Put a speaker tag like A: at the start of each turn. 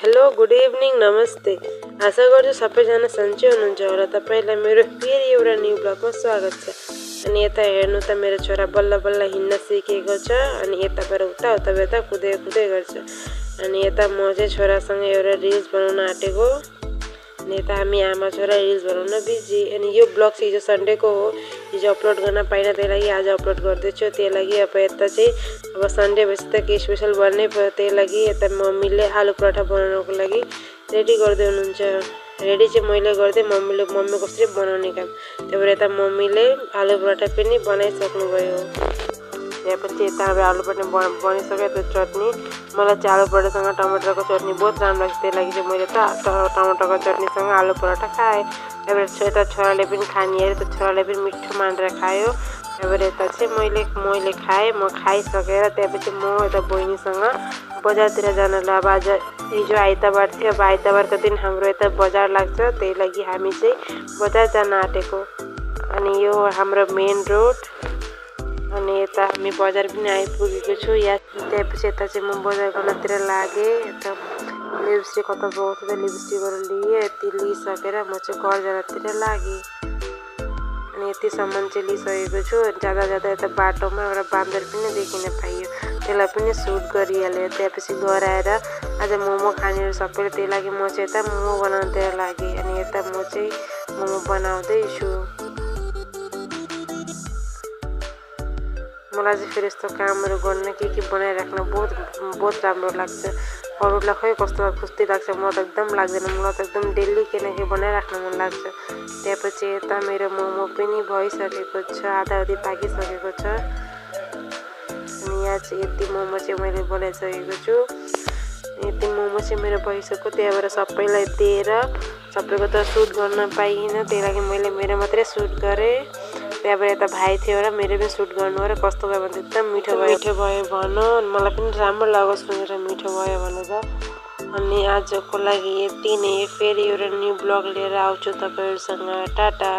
A: Hello good evening नमस्ते। आशा गर्छु सबैजना सन्चै हुनुहुन्छ होला। तपाईलाई मेरो फेरि एउटा न्यू ब्लगमा स्वागत छ। अनि यता हेर्नु त मेरो छोरा बल्ल बल्ल हिँड्न सिकेको छ अनि यताबाट उता कुदै गर्छ। अनि यता म चाहिँ छोरासँग एउटा रिल्स बनाउन आँटेको। अनि यता हामी आमा छोरा रिल्स बनाउन बिजी। अनि यो ब्लग चाहिँ हिजो सन्डेको हो, हिजो अपलोड गर्न पाइनँ, त्यही लागि आज अपलोड गर्दैछु। त्यही लागि अब यता चाहिँ अब सन्डे भएपछि त केही स्पेसल बन्नै पर्यो। त्यही लागि यता मम्मीले आलु पराठा बनाउनको लागि रेडी गर्दै हुनुहुन्छ। रेडी चाहिँ मैले गर्दै मम्मी कसरी बनाउने काम। त्यही भएर यता मम्मीले आलु पराठा पनि बनाइसक्नुभयो। त्यसपछि यता अब आलु पराठा बनिसक्यो। त्यो चटनी मलाई चाहिँ आलु पराठासँग टमाटरको चटनी बहुत राम्रो लाग्छ। त्यही लागि चाहिँ मैले त टमाटरको चटनीसँग आलु पराठा खाएँ। त्यहाँबाट यता छोराले पनि खाने अरे, त छोराले पनि मिठो मानेर खायो। त्यहाँबाट यता चाहिँ मैले खाएँ। म खाइसकेर त्यहाँपछि म यता बहिनीसँग बजारतिर जानलाई अब आज हिजो आइतबार थियो। अब आइतबारको दिन हाम्रो यता बजार लाग्छ, त्यही लागि हामी चाहिँ बजार जान आँटेको। अनि यो हाम्रो मेन रोड। अनि यता हामी बजार पनि आइपुगेको छु। त्यसपछि यता चाहिँ म बजार गर्नतिर लागेँ। यता लिपस्टिक कता गएको थियो, लिपस्टिकहरू लिएँ। यति लिइसकेर म चाहिँ घर जानतिर लागेँ। अनि यतिसम्म चाहिँ लिइसकेको छु। जाँदा यता बाटोमा एउटा बाँदर पनि देखिन पाइयो, त्यसलाई पनि सुट गरिहालेँ। त्यसपछि घर आएर आज मोमो खानेहरू सबैले, त्यही लागि म चाहिँ यता मोमो बनाउनतिर लागेँ। अनि यता म चाहिँ मोमो बनाउँदैछु। मलाई चाहिँ फेरि यस्तो कामहरू गर्न के बनाइराख्न बहुत राम्रो लाग्छ। अरूलाई खै कस्तो खुसी लाग्छ, मलाई त एकदम लाग्दैन। मलाई त एकदम डेली के न के बनाइराख्न मन लाग्छ। त्यसपछि यता मेरो मोमो पनि भइसकेको छ, आधा पाकिसकेको छ। अनि यहाँ चाहिँ यति मोमो चाहिँ मैले बनाइसकेको छु। यति मोमो चाहिँ मेरो भइसक्यो। त्यही भएर सबैलाई दिएर सबैको त सुट गर्न पाइनँ, त्यही लागि मैले मेरो मात्रै सुट गरेँ। त्यहाँबाट यता भाइ थियो र मेरो पनि सुट गर्नु र कस्तो भयो भने एकदम मिठो भयो भन। मलाई पनि राम्रो लाग्यो सुनेर मिठो भयो भनेर। अनि आजको लागि यति नै। फेरि एउटा न्यू ब्लग लिएर आउँछु तपाईँहरूसँग। टाटा।